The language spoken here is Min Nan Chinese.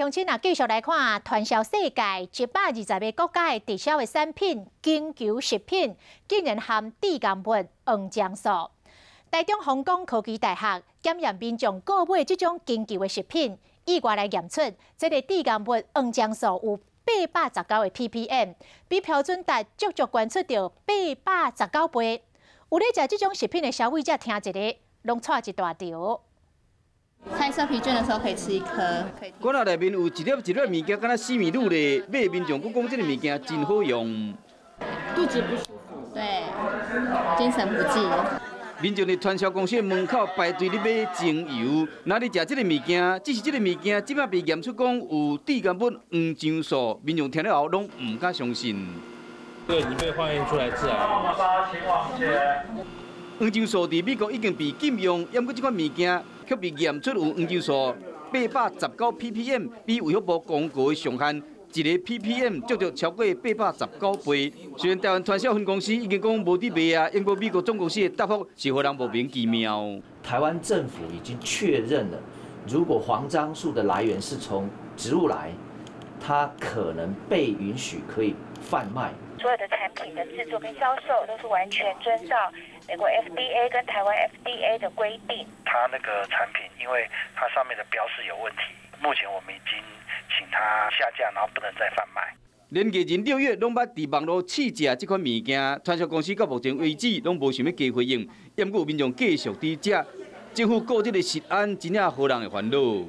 鄉親啊，繼續來看團銷世界120個國家的直銷的產品，經球食品竟然含致癌物黃漿素。台中弘光科技大學檢驗民眾購買這種經球的食品，意外來驗出這个致癌物黃漿素有819个 ppm，比標準值足足懸出著819倍。有咧食這種食品的消費者聽一下，攏掣一大條。拆色皮卷的時候可以吃一顆。罐仔內面有一粒一粒物件，敢若西米露咧。買民眾閣講這个物件真好用。肚子不舒服。對，精神不濟。民眾佇傳銷公司的門口排隊咧買精油，若咧食這个物件，只是這个物件這擺被驗出講有致癌物黃漿素，民眾聽了後攏毋敢相信。這個已經被化驗出來致癌。黃漿素佇美國已經被禁用，毋過這款物件卻被驗出有黃漿素819 ppm，比衛福部公告的上限一個 ppm 足足超過819倍。雖然台灣傳銷分公司已經講無佇賣啊，毋過美國總公司的答覆是予人莫名其妙。台灣政府已經確認了，如果黃漿素的來源是從植物來，它可能被允許可以販賣。所有的產品的製作跟銷售都是完全遵照美國 FDA 跟台灣 FDA 的規定。它那個產品，因為它上面的標示有問題，目前我們已經請它下架，然後不能再販賣。連藝人六月攏捌佇網路試食這款物件，傳銷公司到目前為止攏無想欲加回應，毋過民眾繼續佇食，政府顧這个食安，真正予人會煩惱。